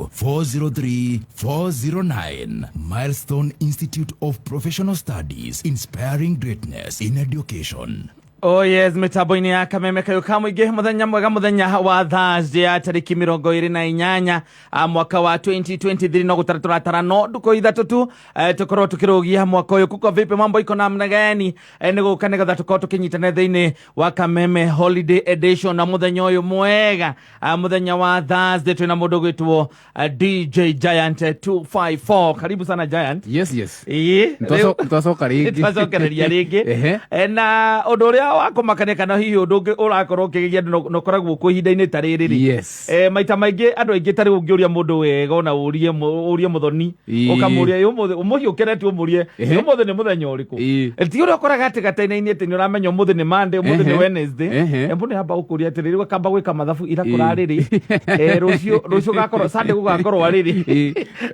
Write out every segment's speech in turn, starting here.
403 409. Milestone Institute of Professional Studies, inspiring greatness in education. Oh yes, mitambo-inĩ ya kameme kayũ ka mũingĩ, mũthenya mwega, mũthenya wa Thursday ya tarĩki 28, mwaka wa 2023. No gũtara tũratara no ndukũ 3 tu, tũkorwo tũkĩrũgia mwaka ũyũ. Kuko vipi, mambo iko namna gani? Nĩ gũka nĩgetha tũkorwo tũkĩnyitana thĩinĩ wa Kameme Holiday Edition na mũthenya ũyũ mwega, mũthenya wa Thursday, twĩna mũndũ ũgwĩtwo DJ Giant 254. Karibu sana, Giant. Yes. Ĩĩ. Twacoka rĩngĩ. Twacokereria rĩngĩ. Na ũndũ ũrĩa wa kũmakania kana hihi ũndũ ũngĩ ũrakorwo ũkĩgegia andũ na ũkoragwo kuo ihinda-inĩ ta rĩrĩ rĩ, maita maingĩ andũ aingĩ, tarĩ ũngĩũria mũndũ wega, ona ũrie mũthoni, ũkamũria, "Ĩ, ũmũthĩ," ũmũhiũkĩre tu ũmũrie, "Ũmũthĩ nĩ mũthenya ũrĩkũ?" Ti ũrĩa ũkoraga atĩ gataina-inĩ atĩ nĩ ũramenya ũmũthĩ nĩ Monday, ũmũthĩ nĩ Wednesday. Mũndũ nĩ amba gũkũria atĩrĩ, rĩu akamba gwĩka mathabu, ira kũrarĩrĩ, rũciũ gakorwo Sunday, gũgakorwo rĩrĩ,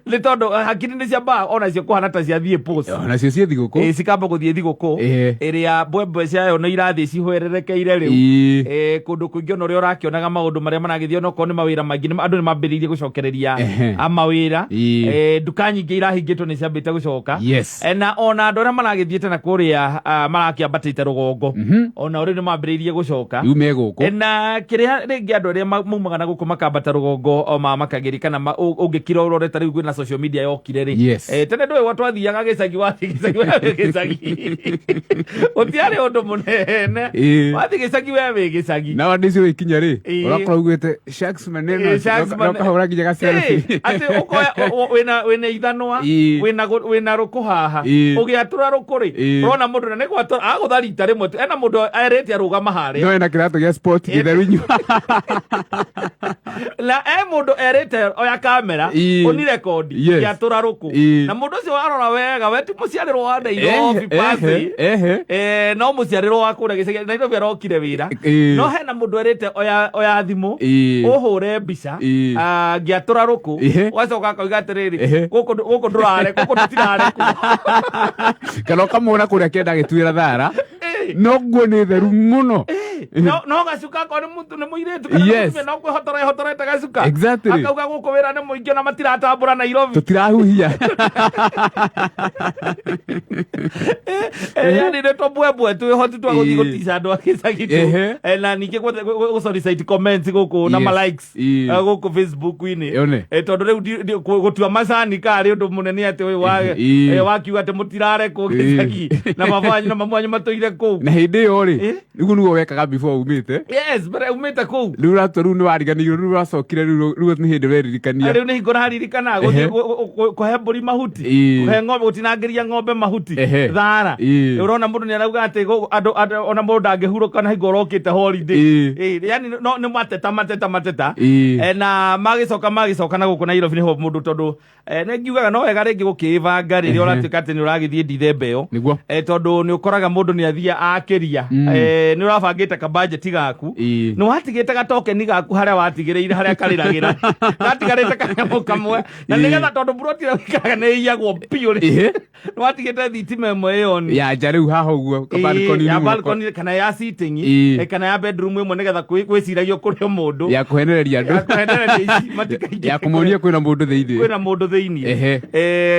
nĩ tondũ hakiri nĩ ciambaga onacio kũhana ta ciathiĩ pause. Nacio ciĩ thigũkũ. Cikamba gũthiĩ thigũkũ ĩrĩa mbwembwe ciayo nĩ irathiĩ cihwererekeire rĩu. Kũndũ kũingĩ ona ũrĩa ũrakĩonaga maũndũ marĩa maragĩthiĩ, onokorwo nĩ mawĩra maingĩ, andũ nĩ mambĩrĩirie gũcokereria mawĩra. Nduka nyingĩ irahingĩtwo nĩ ciambĩte gũcoka. Na ona andũ arĩa maragĩthiĩte na kũrĩa, marakĩambatĩte rũgongo, ona rĩu nĩ mambĩrĩirie gũcoka. Rĩu me gũkũ. Na kĩrĩa rĩngĩ, andũ arĩa maumaga na gũkũ makambata rũgongo o mamakagĩri kana ũngĩkira ũrore ta rĩu kwĩna social media yokire rĩ. Tene ndũĩ twathiaga gĩcagi, wathiĩ gĩcagi we wĩ gĩcagi, gũtiarĩ ũndũ mũnene. Wathiĩ gĩcagi we wĩ gĩcagi. Na wandĩ icio wĩkinya rĩ, ũrakorwo ugĩte sharks maneno, Ĩĩ, sharks na ũkahũra nginya ga selfie. Atĩ ũkoya wĩna ithanwa, wĩna rũkũ haha, ũgĩatũra rũkũ rĩ, ũrona mũndũ na nĩ gwatũra agũtha rita rĩmwe tu, ena mũndũ erĩte arũgama harĩa. No ena kĩratũ gĩa sport gĩtheru inyua. Na e mũndũ erĩte oya kamera, ũni rekondi gĩatũra rũkũ. Na mũndũ ũcio warora wega, we ti mũciarĩrwo wa Nairobi pasi, no mũciarĩrwo wa kũrĩa gĩcagi Nairobi arokire wĩra. No hena mũndũ erĩte oya thimũ, ũhũre mbica, ngĩatũra rũkũ. Ũgacoka akauga atĩrĩrĩ, gũkũ ndũrare, gũkũ tũtirarekwo. Kana ũkamuona kũrĩa kĩenda agĩtuĩra thara, no nguo nĩ theru mũno. No gacuka akorwo nĩ mũtu, nĩ mũirĩtu kana nĩ mũtumia, no kwĩhotora ehotorete gacuka. Akauga gũkũ wĩra nĩ mũingĩ na matiratambũra Nairobi. Tũtirahuhia. Yani nĩ tũmbwembwe twĩho tu twa gũthiĩ gũtica andũ a gĩcagi tu. Na ningĩ gũ solicit comments gũkũ na ma likes gũkũ Facebook-inĩ. Yone. Tondũ rĩu gũtua macani karĩ ũndũ mũnene atĩ ũyũ wa wakiuga atĩ mũtirarekwo gĩcagi na baba wanyu na mamu wanyu matũire kũu. Na hĩndĩ ĩyo rĩ, nĩguo wekaga before umĩte. Yes, mbere umĩte kũu. Rĩu ũratua, rĩu nĩ wariganĩirwo, rĩu ũracokire, rĩu nĩ hĩndĩ weririkania. Rĩu nĩ hingo ũraririkana gũthiĩ kũhe mbũri mahuti, kũhe ng'ombe, gũtinangĩria ng'ombe mahuti, thara. Ũrona mũndũ nĩ arauga atĩ andũ ona mũndũ ndangĩhurũka na hingo ũrokĩte holiday. Yani no nĩ mateta mateta mateta. Na magĩcoka na gũkũ Nairobi nĩho mũndũ, tondũ nĩ ngiugaga no wega rĩngĩ gũkĩĩbanga rĩrĩa ũratuĩka atĩ nĩ ũragĩthiĩ Ndithemba ĩyo. Tondũ nĩ ũkoraga mũndũ nĩ athiĩ akĩria, nĩ ũrabangĩte kabajeti gaku, nĩ watigĩte gatokeni gaku harĩa watigĩrĩire, harĩa karĩragĩra gatigarĩte kanyamũ kamwe, na nĩgetha tondũ buroti ĩrĩa ũikaraga nĩ ĩiyagwo biũ rĩ, nĩ watigĩte thitima ĩmwe ĩyo ni ya nja rĩu haha ũguo Ĩĩ, balcony ya rĩu balcony kana ya sitting, kana ya bedroom ĩmwe, nĩgetha gwĩciragio kũrĩ o mũndũ ya kũhenereria andũ. Ya kũhenereria ici matikaingĩre. Ya kũmonia kwĩna mũndũ thĩinĩ. Kwĩna mũndũ thĩinĩ.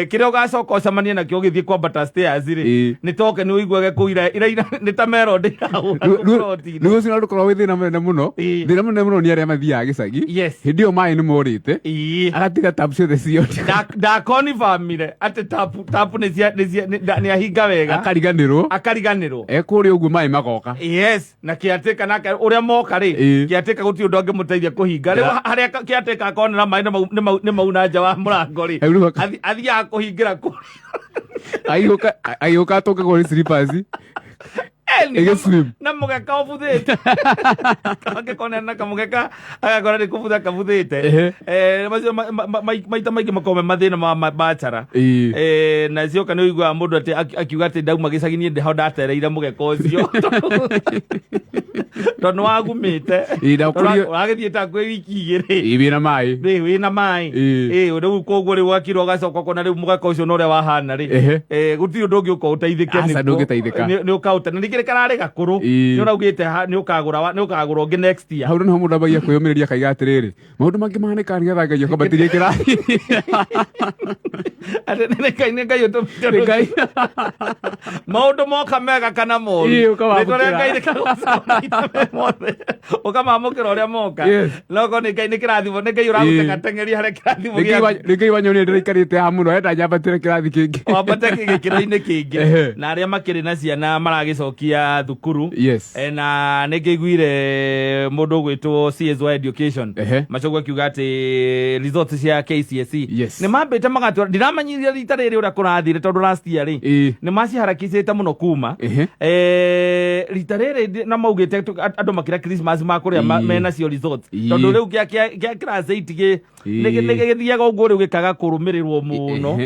Kĩrĩa ũgacoka ũcemanie nakĩo ũgĩthiĩ kwambata stairs rĩ, nĩ token ũiguage kũu iraina nĩ ta melody irahũra kũu plot-inĩ. Rĩu ũcio no ndũkorwo wĩ thĩna mũnene mũno. Thĩna mũnene mũno nĩ arĩa mathiaga gĩcagi, hĩndĩ ĩyo maĩ nĩ morĩte, agatiga tap ciothe ciothe. Ndakonifamire atĩ tapu nĩ ahinga wega. Akariganĩrwo. Akariganĩrwo. Ekũrĩa ũguo maĩ magoka. Yes, na kĩatĩka nake ũrĩa moka rĩ, kĩatĩka gũtirĩ ũndũ angĩmũteithia kũhinga rĩu harĩa kĩatĩka akonera maĩ nĩ mauna nja wa mũrango rĩ, Rĩu athiaga kũhingĩra kũrĩa. Agĩũka atũngagwo nĩ slippers ĩgĩ swim. Na mũgeka ũbuthĩte, angĩkonera na kamũgeka agakora nĩ kũbutha kabuthĩte. Macio maita maingĩ makoragwo me mathĩna ma bachara. Na cioka nĩ ũiguaga mũndũ atĩ akiuga atĩ ndauma gĩcagi niĩ ndĩho ndatereire mũgeka ũcio. Tondũ nĩ wagumĩte. Ĩĩ, ndakũrio- Ũragĩthiĩ ta kwĩ wiki igĩrĩ. Ĩĩ, wĩna maĩ. Rĩ wĩna maĩ. Ĩĩ. Ĩĩ, rĩu koguo rĩu wakirwo ũgacoka ũkona rĩu mũgeka ũcio na ũrĩa wahana rĩ. Gũtirĩ ũndũ ũngĩ ũka ũteithĩke. Aca, ndũngĩteithĩka. Nĩ ũkaũte na ningĩ kararĩ gakũrũ. Ĩĩ. Nĩ ũraugĩte nĩ ũkagũra nĩ ũkagũra ũngĩ next year. Hau nĩho mũndũ ambagia kwĩyũmĩrĩria akaiga atĩrĩrĩ, maũndũ mangĩ mahanĩkaga nĩgetha Ngai akambatĩrie kĩrathi. Atĩ nĩ Ngai, nĩ Ngai ũtũmĩte Nĩ Ngai. Maũndũ moka mega kana moru. Ĩĩ, ũkamamũkĩra. Rĩtwa rĩa Ngai rĩkagocwo maita me mothe. Ũkamamũkĩra ũrĩa moka. No korwo nĩ Ngai, nĩ kĩrathimo, nĩ Ngai ũragũtengateng'eria harĩa kĩrathimo gĩaku. Nĩ Ngai wanyonire ndĩraikarĩte haha mũno, enda nyambatĩre kĩrathi kĩngĩ. Wambate gĩkĩro-inĩ kĩngĩ. Na arĩa makĩrĩ na ciana maragĩcokia thukuru. Na nĩ ngĩiguire mũndũ ũgwĩtwo CS wa education Machogu akiuga atĩ results cia KCSE nĩ mambĩte magatua. Ndiramenyire rita rĩrĩ ũrĩa kũrathire, tondũ last year rĩ, nĩ maciharakicĩte mũno kuma. Rita rĩrĩ na maugĩte andũ makĩra Christmas makũrĩa menacio results, tondũ rĩu kĩa class 8 gĩ nĩ gĩthiaga ũguo rĩu gĩkaga kũrũmĩrĩrwo mũno.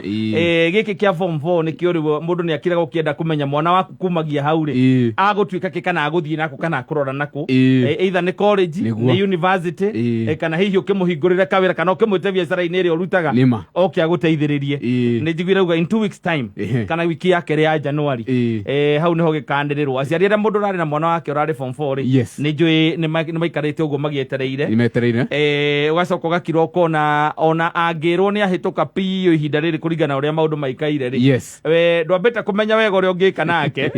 Gĩkĩ kĩa form 4 nĩkĩo rĩu mũndũ nĩ akiraga ũkĩenda kũmenya mwana waku kumagia hau rĩ, agũtuĩka kĩ kana agũthiĩ nako kana akũrora nakũ. Either nĩ college, nĩ university, kana hihi ũkĩmũhingũrĩre kawĩra kana ũkĩmwĩte biacara-inĩ ĩrĩa ũrutaga Nĩma. Oke agũteithĩrĩrie. Nĩ njiguire uga in 2 weeks time kana wiki ya kerĩ ya January, hau nĩho gĩkanĩrĩrwo. Aciari arĩa mũndũ ũrarĩ na mwana wake ũrarĩ form 4 rĩ, nĩ njũĩ nĩ maikarĩte ũguo magĩetereire. Nĩmetereire. Ũgacoka ũgakira ũkona ona angĩrwo nĩ ahĩtũka piũ ihinda rĩrĩ kũringana na ũrĩa maũndũ maikaire rĩ, we ndwambĩte kũmenya wega ũrĩa ũngĩka nake.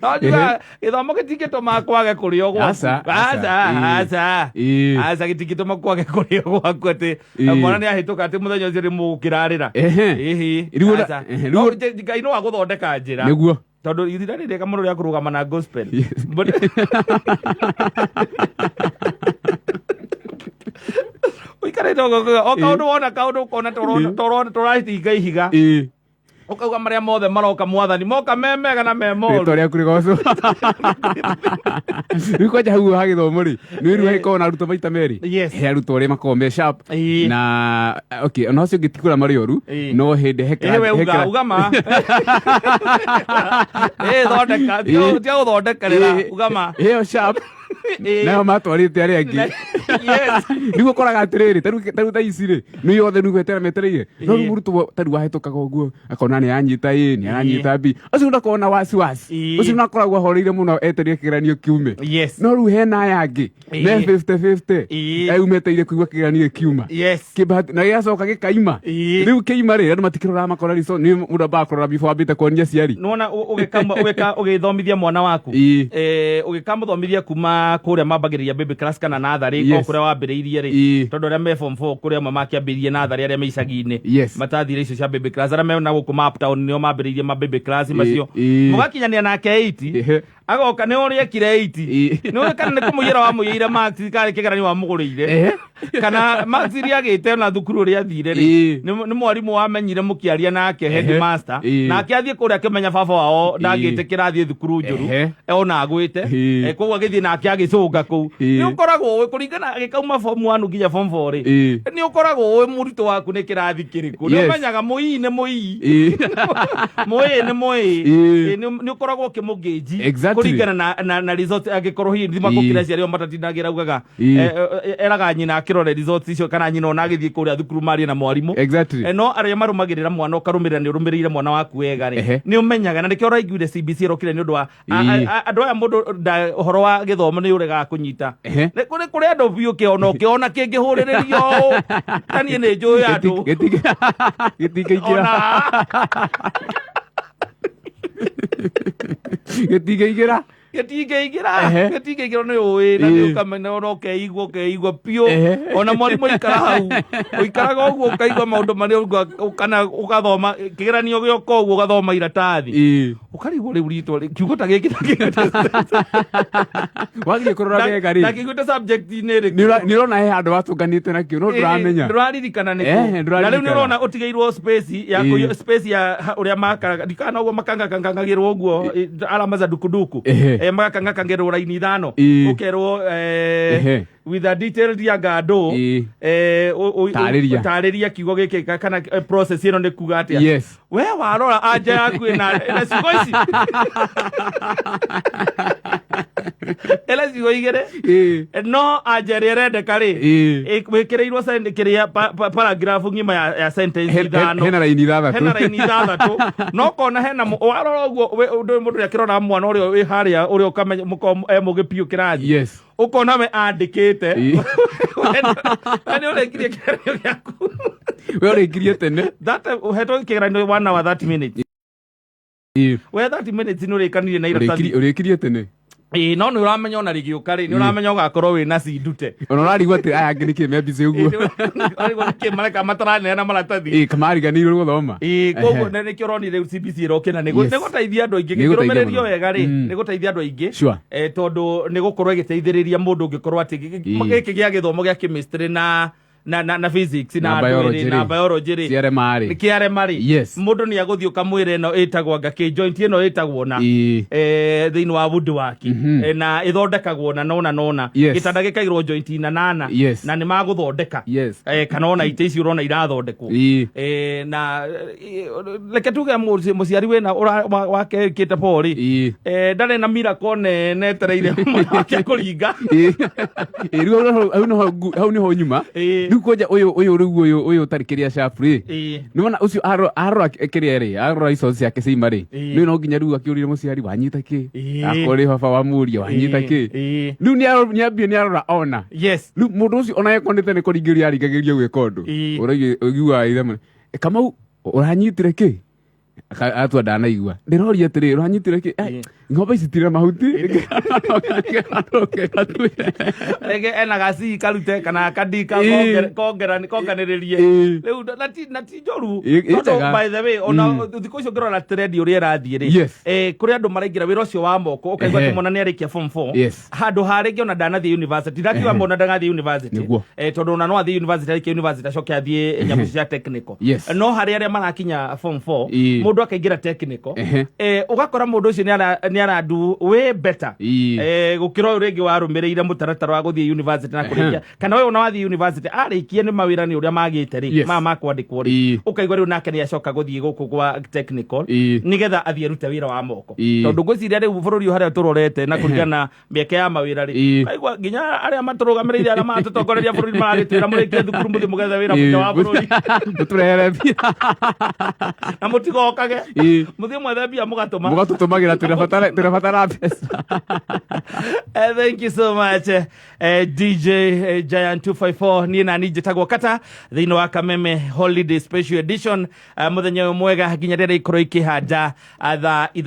No njugaga gĩthomo gĩtingĩtũma kwage kũrĩo gwaku. Aca, aca, Aca, aca. Aca, gĩtingĩtũma kwage kũrĩo gwaku atĩ mwana nĩ ahĩtũka atĩ mũthenya ũcio nĩ mũgũkĩrarĩra. Ĩhĩ. Rĩu Aca. rĩu No, Ngai no agũthondeka njĩra. Tondũ ihinda rĩrĩ rĩega mũno rĩa kũrũgama na gospel. Ũikarĩte ũguo, o kaũndũ wona kaũndũ ũkona tũratinga ihiga, ũkauga marĩa mothe maroka, mwathani, moka me mega na me moru. Rĩtwa rĩaku rĩgocwo. Rĩu kwanja hau ha gĩthomo rĩ, nĩ rĩu hagĩkoragwo na arutwo maita merĩ. He arutwo arĩa makoragwo me sharp na okay, ona ũcio ũngĩ ti kũrĩa marĩ oru, no hĩndĩ he Ĩhĩ, we he uga uga ma ĩ thondeka, tia gũthondekerera, uga ma. Ĩyo sharp nayo matwarĩte arĩa angĩ. Rĩu ũkoraga atĩrĩrĩ, tarĩu thaa ici rĩ, nĩ yothe rĩu gwetera metereire, no rĩu mũrutwo tarĩu wahĩtũkaga ũguo akona nĩ anyita A, nĩ aranyita B, ũcio ndakoragwo na wasiwasi. Ũcio nakoragwo ahoreire mũno etereire kĩgeranio kiume. No rĩu hena aya angĩ me 50-50, rĩu metereire kũigua kĩgeranio gĩkiuma. Kĩbahati na gĩgacoka gĩkaima. Rĩu kĩima rĩ, andũ matikĩroraga makora result, nĩ mũndũ ambaga kũrora before ambĩte kuonia aciari. Nĩwona ũgĩthomithia mwana waku, ũgĩkamũthomithia kuma kũrĩa mambagĩrĩria baby class kana natharĩ, o kũrĩa wambĩrĩirie rĩ, tondũ arĩa me form 4 kũrĩa amwe makĩambĩrĩirie natharĩ, arĩa me icagi-inĩ matathire icio cia baby class, arĩa me na gũkũ ma uptown nĩo mambĩrĩirie ma baby class macio, mũgakinyania nake 8, agoka nĩ ũrĩa ekire 8, nĩ ũrĩa kana nĩ kũmũiyĩra wamũiyĩire marks, karĩ kĩgeranio wamũgũrĩire, kana marks iria agĩte na thukuru ũrĩa athire rĩ, nĩ mwarimũ wamenyire mũkĩaria nake headmaster, nake athiĩ kũrĩa akĩmenya baba wao ndangĩtĩkĩra athiĩ thukuru njũru, ona agwĩte. Koguo agĩthiĩ nake agĩcũnga kũu. Nĩ ũkoragwo ũĩ kũringana agĩkauma form 1 nginya form 4 rĩ, nĩ ũkoragwo ũĩ mũrutwo waku nĩ kĩrathi kĩrĩkũ. Nĩ ũmenyaga mũii nĩ mũii, mũĩ nĩ mũĩ. Nĩ ũkoragwo ũkĩmũgĩnji kũringana na result. Angĩkorwo hihi thima gũkĩra aciari ao matatindagĩra ugaga eraga nyina akĩrore results icio, kana nyina ona agĩthiĩ kũrĩa thukuru marie na mwarimũ. No arĩa marũmagĩrĩra mwana, ũkarũmĩrĩra nĩ ũrũmĩrĩire mwana waku wega rĩ, nĩ ũmenyaga, na nĩkĩo ũraiguire CBC ĩrokire nĩ ũndũ wa andũ aya. Mũndũ ũhoro wa gĩthomo nĩ ũregaga kũnyita. Nĩ kũrĩ andũ biũ kĩona ũkĩona kĩngĩhũrĩrĩrio ũũ, ta niĩ nĩ njũĩ andũ Gĩtingĩingĩra. Ona Gĩtingĩingĩra. Gĩtingĩingĩra. Gĩtingĩingĩra, nĩ ũĩ na nĩ ũkamenya ona ũkeigua biũ. Ona mwarimũ aikara hau, ũikaraga ũguo ũkaigua maũndũ marĩa kana ũgathoma kĩgeranio gĩoka ũguo, ũgathoma iratathi, ũkarigwo rĩu ritwa kiugo ta gĩkĩ na Wagiĩ kũrora wega rĩ, ndakĩiguĩte subject-inĩ ĩrĩkũ. Nĩ ũrona he handũ watũnganĩte nakĩo no ndũramenya. Ndũraririkana nĩkũ. Na rĩu nĩ Ndũraririkana. ũrona ũtigĩirwo space ya space ya ũrĩa makaraga ndikana ũguo makangakangagĩrwo ũguo, alama za dukuduku, magakangakangĩrwo raini ithano, ũkerwo with a detailed yangando Tarĩria. Tarĩria kiugo gĩkĩ kana process ĩno nĩ kuga atĩa. We warora anja yaku ĩna ciugo ici. Ĩna ciugo igĩrĩ. No anja ĩrĩa ĩrendeka rĩ, wĩkĩrĩirwo kĩrĩa paragraph ng'ima ya sentence ithano. Hena raini ithathatũ. Hena raini ithathatũ, no kona hena warora ũguo ũndũ mũndũ nĩakĩrora mwana ũrĩa wĩ harĩa, ũrĩa ũkamenya mũkorwo e mũgĩ biũ kĩrathi, ũkona we andĩkĩte. We nĩ ũrĩkirie kĩgeranio gĩaku. We ũrĩkirie tene. That ũhetwo kĩgeranio 1 hour 30 minutes. We 30 minutes nĩ ũrĩkanirie na iratathi. Ũrĩkirie tene. Ĩĩ, no nĩ ũramenya ona rĩgĩũka rĩ, nĩ ũramenya ũgakorwo wĩna cindute. Ona ũrarigwo atĩ aya angĩ nĩkĩ me busy ũguo. Ũrarigwo nĩkĩ mareka mataraneana maratathi. Ĩĩ, kamariganĩirwo gũthoma. Ĩĩ, koguo nĩkĩo ũronire rĩu CBC ĩrokĩra nĩ gũteithia andũ aingĩ. Nĩ gũteithia Gĩkĩrũmĩrĩrio mũno. wega rĩ, nĩ gũteithia andũ aingĩ. Tondũ nĩ gũkorwo ĩgĩteithĩrĩria mũndũ ũngĩkorwo atĩ gĩkĩ gĩa gĩthomo gĩa chemistry na physics na Na ndũĩ rĩ, biology na rĩ. biology rĩ, Ciarema rĩ. kĩarema rĩ, mũndũ nĩ agũthiĩ ũkamwĩra ĩno ĩtagwo anga kĩ, joint ĩno ĩtagwo na thĩinĩ wa woodwork, na ĩthondekagwo na nona nona, gĩtanda gĩkaigĩrwo joint ina nana, na nĩ magũthondeka, kana ona itĩ ici ũrona irathondekwo. Na reke tuge mũciari wĩna wake ĩkĩte po rĩ, ndarĩ na miracle nene etereire mwana wake kũringa. Ĩĩ, rĩu hau nĩho nyuma. Rĩu kwanja ũyũ rĩu ũyũ ũtarĩ kĩrĩa sharp rĩ, nĩwona ũcio arora kĩrĩa rĩ, arora ico ciake ciaima rĩ, nĩ no nginya rĩu akĩũrire mũciari, wanyita kĩ? Akorwo rĩ baba wamũria, wanyita kĩ? Rĩu nĩambie nĩarora ona. Rĩu mũndũ ũcio ona ekonete nĩ kũringĩrĩria aringagĩrĩria gwĩka ũndũ. Ũraiguaga ithe mũno, "Kamau, ũranyitire kĩ?" Atua ndanaigua. Ndĩroria atĩrĩ, ũranyitire kĩ? Ng'ombe ici citirĩ na mahuti. Rĩngĩ ena gacii karute kana kandi konganĩrĩrie. Rĩu na ti njũru. Ĩ Tondũ njega. by the way, ona thikũ icio ũngĩrora trend ũrĩa ĩrathiĩ rĩ, kũrĩ andũ maraingĩra wĩra ũcio wa moko, ũkaigua atĩ mwana nĩ arĩkia form 4, handũ ha rĩngĩ ona ndanathiĩ university, ndakiuga mwana ndagathiĩ university, tondũ ona no athiĩ university, arĩkie university acoke athiĩ nyamũ cia technical. No harĩ arĩa marakinya form 4, mũndũ akaingĩra technical, ũgakora mũndũ ũcio nĩ arandu way better gũkĩra ũyũ rĩngĩ warũmĩrĩire mũtaratara wa gũthiĩ university na kũrĩkia, kana ũyũ ona wathiĩ university arĩkie nĩ mawĩra nĩ ũrĩa magĩte rĩ, maya makwandĩkwo rĩ, ũkaigua rĩu nake nĩ acoka gũthiĩ gũkũ gwa technical, nĩgetha athiĩ arute wĩra wa moko, tondũ ngwĩciria rĩu bũrũri ũyũ harĩa tũrorete na kũringana na mĩeke ya mawĩra rĩ, ũkaigua nginya arĩa matũrũgamĩrĩire, arĩa maratũtongoreria bũrũri, maragĩtwĩra mũrĩkie thukuru mũthiĩ mũgethe wĩra mũingĩ wa bũrũri. Mũtũrehere mbia. Na mũtigokage, mũthiĩ mwethe mbia mũgatũma. Mũgatũtũmagĩra, tũrabatara mbeca. Thank you so much, DJ Giant 254. Niĩ nani njĩtagwo Kata thĩinĩ wa Kameme Holiday Special Edition, mũthenya ũyũ mwega nginya rĩrĩa ikorwo ikĩhanja thaa